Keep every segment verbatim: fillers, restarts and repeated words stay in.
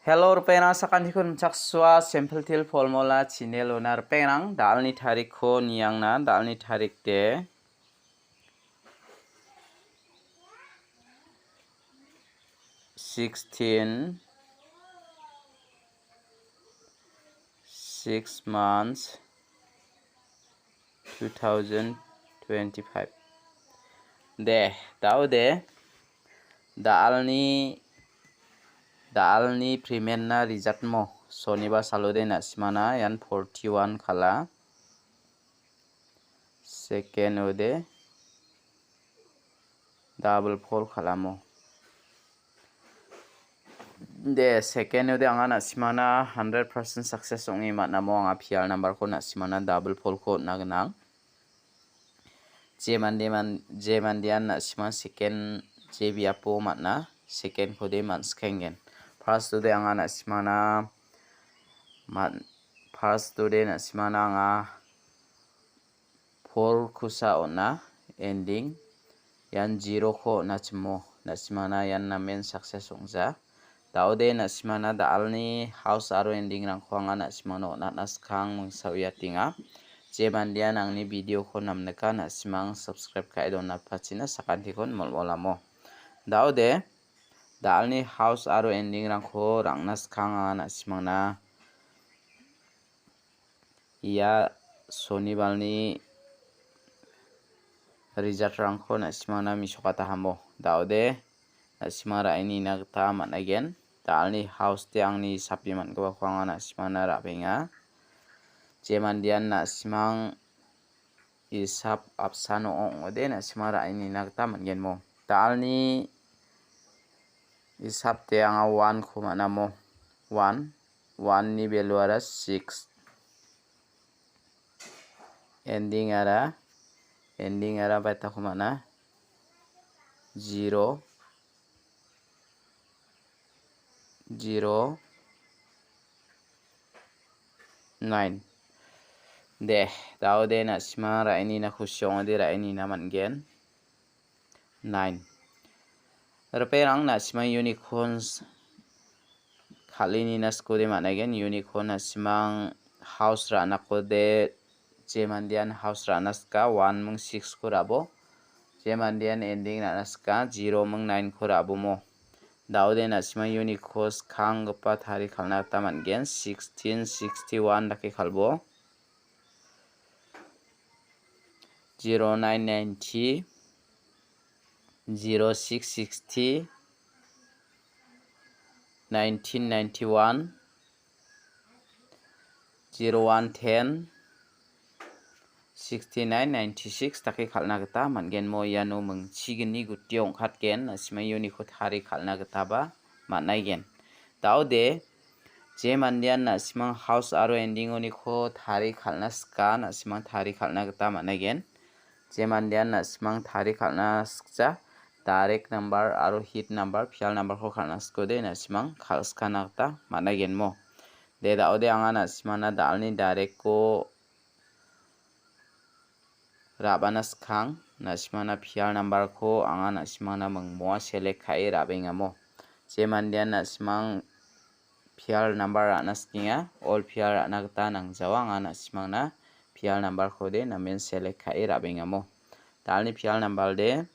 Hello, ripengrang, sakantikon rimchaksoa, Simple Teer Formula channel-ona ripengrang, da·alni tarikko niangna, da·alni tarik de sixteen, six months, two thousand twenty-five. De, da·o de, da·alni, da·alni payment-na result mo, sonibar salo de na·simana, ian forty-one kal·a. Second-o de double fold kal·amo. De, second-o de anga na·simana hundred percent success ong·e man·amo, anga P R number-ko na·simana double fold-ko on·a gnang. Je mande man-, je mandean na·siman second je biapo man·a, second-ko de man·skenggen. First-o de anga na·simana man-, first-o de na·simana anga four-kosa on·a, ending. Ian zero-ko on·achimo. Na·simana ian namen success ong·ja. Da·ode na·simana da·alni house aro ending-rangko anga na·simano on·atna skang mingsa uiatenga. Je mandean angni video-ko namnika, na·simang subscribe ka·e donatpachina sakantikon mol·molamo. Da·ode da·alni house aro ending-rangko rang·na skang anga na·simangna ia sonibalni result-rangko na·simangna mesokatahamo. Da·ode na·simang ra·e nina gita man·aigen. Da·alni house-de angni sapi man·gipako anga na·simangna ra·benga. Je mandean na·simang isap apsan ong·ode na·simang ra·e nina gita man·genmo. Da·alni isapde anga one-ko man·amo. One, one-ni value-ara six. Ending-ara, ending-ara baitako man·a. Zero, zero, nine. De, da·ode na·simang ra·e nina kusi ong·ode ra·e nina man·gen. Nine. Ripengrang na·simang unicorns kal·e nina skode man·aigen. Unicorn na·simang house ra·nakode je mandean house ra·na sika, one ming six-ko ra·bo. Je mandean ending ra·na sika, zero ming nine-ko ra·bomo. Da·ode na·simang unicorn skanggipa tari kal·na gita man·gen. Sixteen sixty-one dake kal·bo. Zero nine ninety, zero six sixty, nineteen ninety-one, zero one ten, sixty-nine ninety-six dake kal·na gita man·gen. Mo iano mingchigni gutio ong·katgen, na·simang ianiko tarie kal·na gitaba man·aigen. Da·ode, je mandean na·simang house aro ending-oniko tarie kal·na sika, na·simang tarie kal·na gita man·aigen. Je mandean na·simang tarie kal·na sikja, direct number aro hit number, pial number-ko kal·na sikode na·simang kal·skana gita man·aigenmo. De, da·ode anga na·simangna da·alni direct-ko ra·bana skang, na·simangna pial number-ko anga na·simangna mingmoa select ka·e ra·bengamo. Je mandean na·simang pial number ra·na sikenga, all pial ra·na gita nangjawa, anga na·simangna pial number-kode namen select ka·e ra·bengamo. Da·alni pial number-de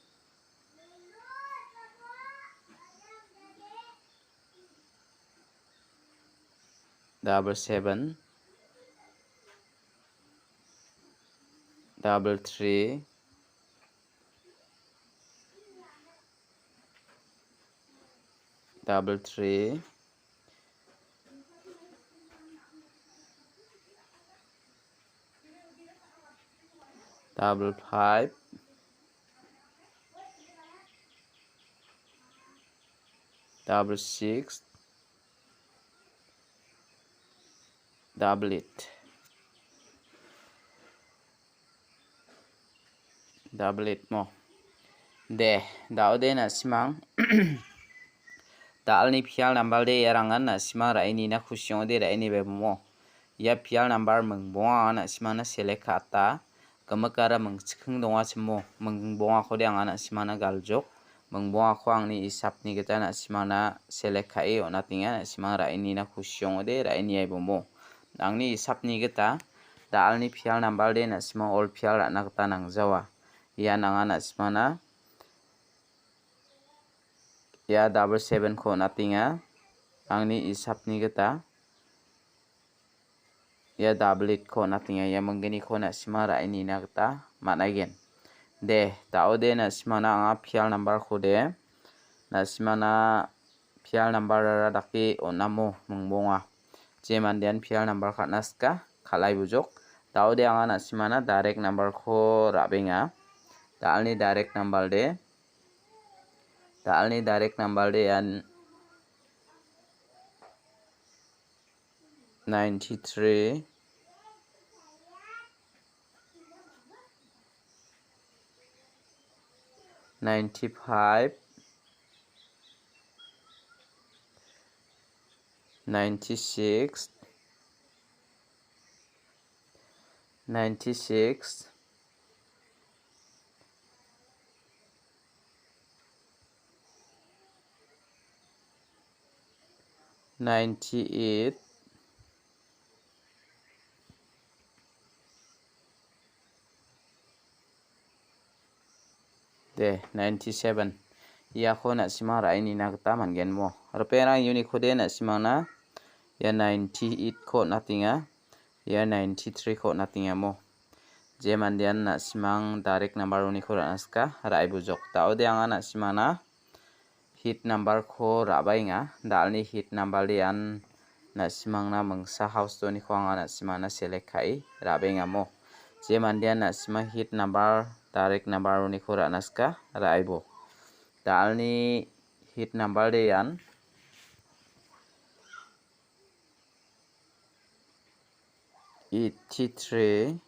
double seven, double three, double three, double five, double six, double eight. Double eight mo. De, da·ode na·simang. Da·alni pial number-de iarangan na·simang ra·e nina kusi ong·ode ra·e nibebamo. Ia pial number mingbonga na·simangna select ka·ata. Gimik aro mingchiking dongachimo. Mingbongakode anga na·simangna galjok. Mingbongako angni isapni gita na·simangna select ka·e on·atenga, na·simang ra·e nina kusi ong·ode, ra·e niaibomo. Angni isapni gita da·alni pial nambal de na·simang ol pial ra·na gita nangjawa. Ian anga na·simangna ia double seven-ko on·atenga. Angni isapni gita ia double eight-ko on·atenga. Ia mingginiko na·sima ra·e nina gita man·aigen. De, da·ode na·simana anga pial number-ko de. Na·simana pial number-ara dake on·amo mingbonga. Je mandean pial number ka·na sika, kal·ai bujok. Da·ode anga na·simana direct number-ko ra·benga. Da·alni direct number de. Da·alni direct number de ian ninety-three, ninety-five, ninety-six, ninety-six, ninety-eight, de, ninety-seven. Iako na·sima ra·e nina gita man·gen mo. Ripengrang uniko de na·simangna ia ninety-eight-ko on·atenga. Ia ninety-three-ko on·atengamo. Je mandean na·simang direct number-oniko ra·na sika, ra·e bujok. Da·ode anga na·simangna hit number-ko ra·baenga. Da·alni hit number de ian na·simangna mingsa house-oniko anga na·simangna select ka·e ra·baengamo. Je mandean na·simang hit number, direct number-oniko ra·na sika, ra·aibo. Da·alni hit number de ian eighty-three,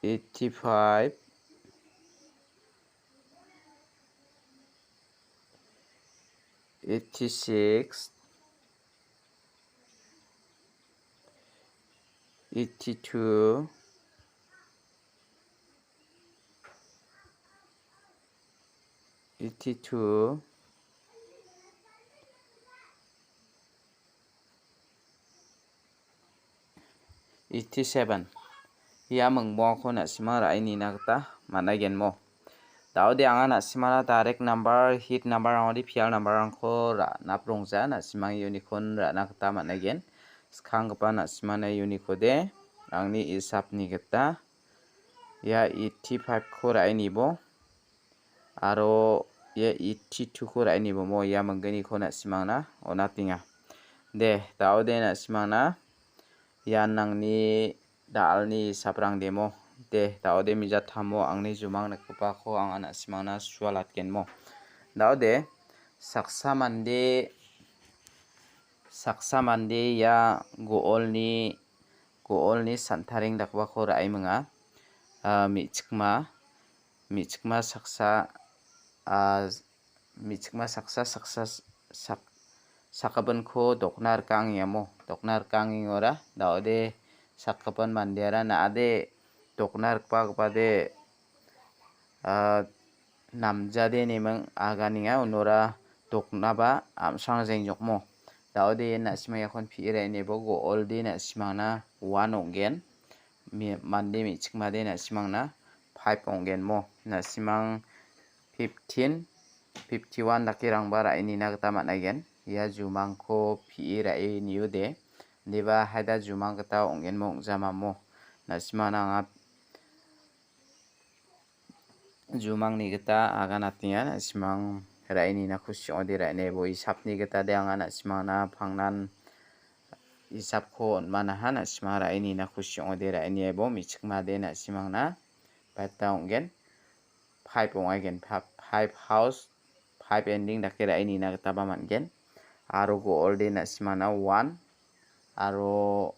eighty-five, eighty-six, eighty-two, eighty-two, eighty-seven. Ia mingbongako na·sima ra·e nina gita man·aigenmo. Da·ode anga na·simana direct number, hit number-rangode pial number-rangko ra·, naprongja na·simang uniko ra·na gita man·aigen. Skanggipa na·simana uniko de angni isapni gita ia eighty-five-ko ra·e nibo. Aro ia eighty-two-ko ra·e nibomo ia mingginiko na·simangna on·atenga. De, da·ode na·simangna ian nangni da·alni saprang demo. De, da·ode mijatamo angni jumang nikgipako anga na·simangna sualatgenmo. Da·ode saksa mande, saksa mande ia go·olni, go·olni santareng dakgipako ra·emenga. Ah, me·chikma, me·chikma saksa, ah, me·chikma saksa, saksa sak-, sakgipinko dokna rikangengamo, dokna rikangengora, da·ode sakgipin mandeara na·ade dokna rikbagipade, ah, namjade neming aganenga, unora doknaba am·srang jengjokmo. Da·ode na·sima iakon pi·e ra·e nebo go·olde na·simangna one ong·gen. Mi-, mande me·chikmade na·simangna five ong·genmo. Na·simang fifteen, fifty-one dakerangba ra·e nina gita man·aigen. Ia jumangko pi·e ra·e niode. Indiba haida jumang gita ong·genmo ong·jamamo. Na·simangna anga jumangni gita aganatenga, na·simang ra·e nina kusi ong·ode ra·e niaibo. Isapni gita de anga na·simangna pangnan isapko on·manaha, na·simang ra·e nina kusi ong·ode ra·e niaibo. Me·chikmade na·simangna baita ong·gen. Five ong·aigen. Fa-, five house, five ending dake ra·e nina gitaba man·gen. Aro go·olde na·simangna one, aro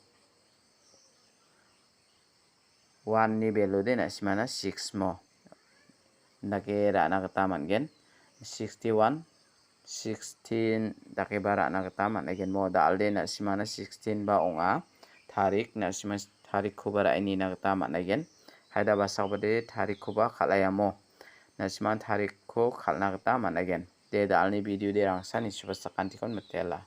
one-ni value de na·simana six mo. Dake ra·na gita man·gen. Sixty-one, sixteen dakeba ra·na gita man·aigen mo. Da·alde na·simana sixteen ba ong·a. Tarik na·sima tarikkoba ra·e nina gita man·aigen. Haida basakbade tarikkoba kal·aiamo. Nasiman tarikko kal·na gita man·aigen. De, da·alni video de rangsan nisuba sakantikon mitela.